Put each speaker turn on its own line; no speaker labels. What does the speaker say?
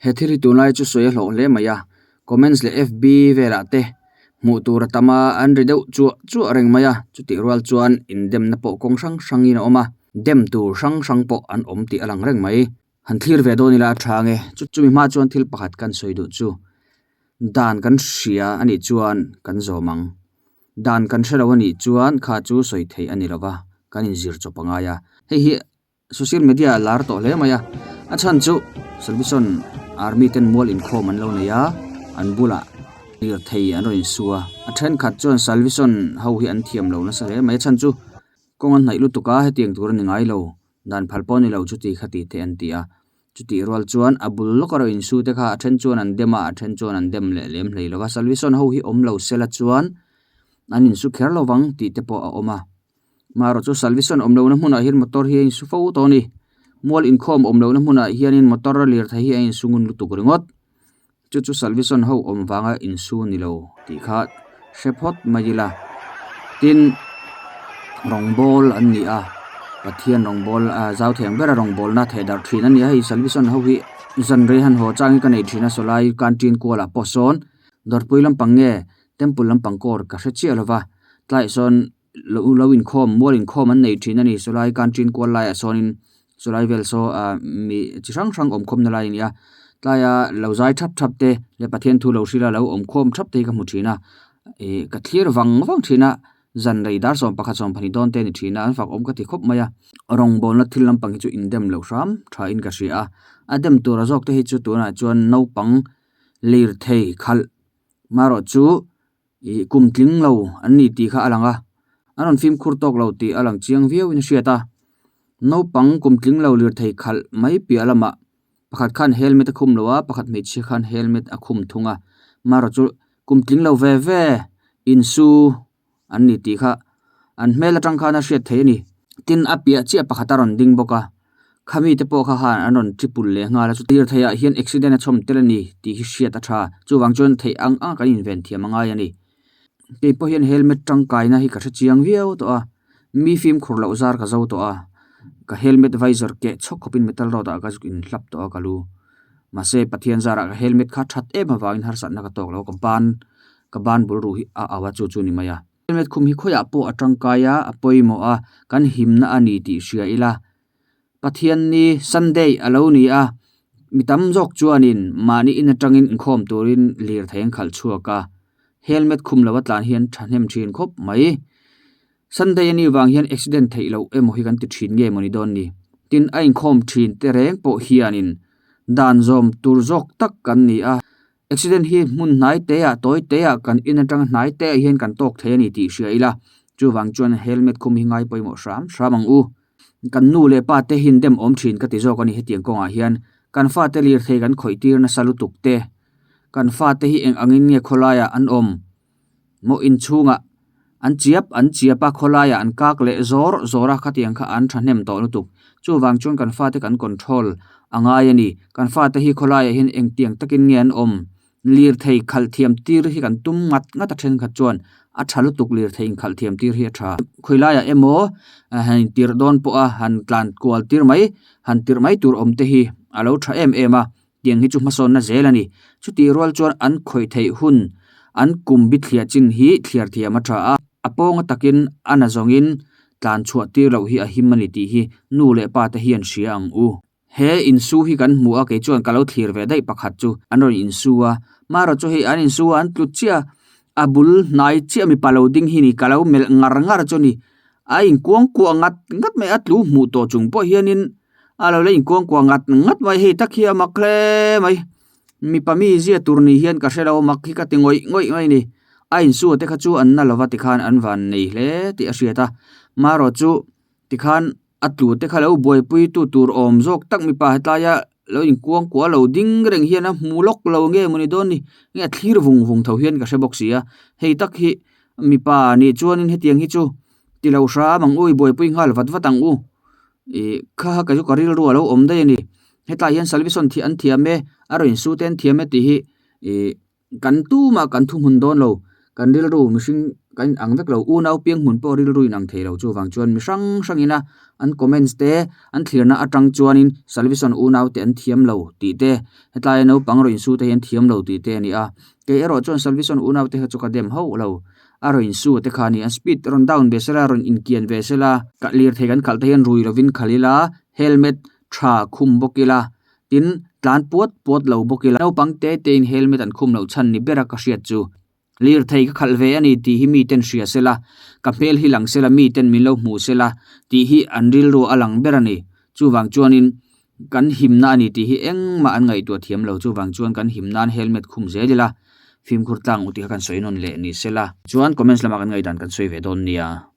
He thil hi tunlai chu sawi a hlawh hle mai a comments leh fb velah te hmuh tur a tam a an ri deuh chuah chuah reng mai a chutih rual chuan indemna pawh kawng hrang hrangin a awm a dem tur hrang hrang pawh an awm tih a lang reng mai. Han thlir ve dawn ila a tha ang e chu chumi hma chuan thil pakhat kan sawi duh chu dan kan hria a nih chuan kan zawm ang dan kan hrelo a nih chuan kha chu sawi theih a ni lova kan inzir chawp a ngai a hei hi social media a lar tawh hle mai a a chhan chu salvation army ten mual inkhawm an lo nei a an bulah lirthei an rawn insu a a thenkhat chuan salvation ho hi an thiam lo nasa hle mai a chhan chu kawng a hnaih lutuk a hetiang tur a ni ngai lo. Dan phal pawh ni lo chuti kha tih te an ti a, chutih rual chuan a bul lawk erawh insu te kha a then chuan an dem a, a then chuan an dem leh lem hlei lo va, Salvation ho hi awm lo sela chuan an insu kher lo vang tih te pawh a awm a, marawh chu Salvation awm lohna hmunah hian motor hi a insu fo tawh a ni, mual inkhawm awm lohna hmunah hianin motor a lirthei hi a insu ngun lutuk ringawt, chu chu Salvation ho awm vanga insu ni lo tih kha hre phawt mai ila tin rawngbawl an ni a Pathian rawngbawl ah zau thei ang bera rawngbawlna theh darh thin a ni a hei Salvation ho hi zan rei han haw chang hi ka nei thin a sawlai canteen kual ah pawh sawn dawrpui lampang nge temple lampang kawr ka hre chiah lova tlaiah sawn lo lo inkhawm mual inkhawm an nei thin a ni sawlai canteen kual laiah sawnin chulai vel saw ah mi chi hrang hrang awm khawmna lai a ni a tlaia lo zai thap thap te leh Pathian thu lo hrila lo awm khawm thap te hi ka hmu thin a ih ka thlir vang vang thin a zan rei dar sawm pakhat sawm pahnih dawn te a ni thin a an fak awm ka ti khawp mai a rawngbawlna thil lampang hi chu indem loh hram tha in ka hria a a dem tur a zawk te hi chu tunah chuan naupang lirthei khalh marawh chu Ih kum tling lo an ni tih kha a lang a, an rawn fimkhur tawk lo tih a lang chiang viau in a hriat a. Naupang kum tling lo lirthei khalh mai piah lamah pakhat khan helmet a khum lo a, pakhat hmeichhia khan helmet a khum thung a. Marawh chu kum tling lo ve ve insu an ni tih kha an hmel atang khan a hriat theih a ni. Tin a piah chiah pakhat a rawn ding bawk a. Khami te pawh kha han an rawn tripul leh nghal a chu tir theih ah hian accident a chhawm tel a ni tih hi hriat a tha chuvang chuan theih ang ang kan inven thiam a ngai a ni. Kei pawh hian helmet tangkaina hi ka hre chiang viau tawh a mi fimkhur loh zar ka zo tawh a ka helmet visor keh chhawk khawpin metal rod ah ka zuk inhlap tawh a ka lu mahse Pathian zarah ka helmet kha that em avangin harsatna ka tawk lo ka ban ka ban bul ruh hi a au a chu chu ni mai a. Helmet khum hi khawiah pawh a tangkai a, a pawimawh a, kan himna a ni tih hria ila. Pathianni Sunday a lo ni a, mi tam zawk chuanin mahni in atangin inkhawm turin lirthei an khalh chhuak a, helmet khum lo a tlan hian thahnem thin khawp mai. Sunday a nih vang hian accident theih loh emaw hi kan ti thin nge mawni dawn ni. Tin, a inkhawm thin te reng pawh hianin dan zawm tur zawk tak kan ni a. Accident hi hmun hnai te ah tawi te ah kan in atanga hnai te ah hian kan tawk thei a ni tih hria ila chuvang chuan helmet khum hi ngai pawimawh hram hram ang u. Kan nu leh pa te hi dem awm thin ka ti zawk a ni hetiang kawngah hian kan fate lirthei kan khawih tir nasa lutuk te kan fate hi eng angin nge khawlaiah an awm maw inchhungah an chiap an chiap a khawlaiah an kak leh zawr zawr a khatiang kha an thahnem tawh lutuk chuvang chuan kan fate kan control a ngai a ni kan fate hi khawlaiah hian engtiang takin nge an awm lirthei khalh thiam tir hi kan tum ngat ngat a thenkhat chuan a tha lutuk lirthei inkhalh thiam tir hi a tha khawilaiah emaw han intirh dawn pawh a han tlan kual tir mai han tirh mai tur awm te hi a lo tha em em a. Tiang hi chu hmasawnna zel a ni. Chutih rual chuan an khawih theih hun, an kum bi thliah chin hi thliar thiam a tha a. A pawnga takin a na zawngin tlan chhuah tir loh hi a him a ni tih hi nu leh pa te hian hria ang u. He insu hi kan hmu a, kei chuan ka lo thlir ve daih pakhat chu an rawn insu a. Marawh chu hei an insu a, an tlut chiah a, a bul hnai chiah mipa lo ding hi ni ka lo melh ngar ngar chu ni. A inkuang kuah ngat ngat mai a, tlu hmuh tawh chung pawh hianin A lo la inkuang kuah ngat ngat mai hei tak hi a mak hle mai mipa mi zia tur ni hian ka hre lo mak hi ka ti ngawih ngawih mai a ni a insu te kha chu an na lova tikhan an van nei hle tih a hriat a marawh chu tikhan a tlu te kha lo buaipui tu tur awm zawk tak mipa hetlaia lo inkuang kuah lo ding reng hian a hmu lawk lo nge mawni dawn ni nge a thlir vung vung tho hian ka hre bawk si a hei tak hi mipa nih chuanin hetiang hi chu ti lo hram ang u i buaipui nghal vat vat ang u. Ih kha kei chu ka rilru a lo awm daih a ni hetlai hian salvation thih an thiam e a rawn insu te an thiam e tih hi ih kan tumah kan thuhmun dawn lo kan rilru mihring kan in ang vek lo, unau piang hmun pawh rilru in ang thei lo chuvang chuan mi hrang hrang ina an comments te an thlirna atang chuanin Salvison unau te an thiam lo tih te hetlai a naupang rawn insu te hi an thiam lo tih te a ni a, kei erawh chuan Salvison unau te kha chu ka dem hauh lo, a rawn insu te kha a ni a speed rawn down ve sela rawn inkian ve sela lirthei kan khalh te hian rui lovin khalh ila helmet tha khum bawk ila tin tlan puat puat lo bawk ila naupang te te in helmet an khum loh chhan ni ber a ka hriat chu. Lirthei ka khalh ve a ni tih hi miten hria sela, ka hmel hi lang sela miten min lo hmu sela tih hi an rilru a lang ber a ni. Chuvang chuanin kan himna a ni tih hi engmah an ngaihtuah thiam lo. Chuvang chuan kan him nan helmet khum zel ila, fimkhur tlang u tih kha kan sawi nawn leh ni sela. Chuan comments lamah kan ngaihdan kan sawi ve dawn nia.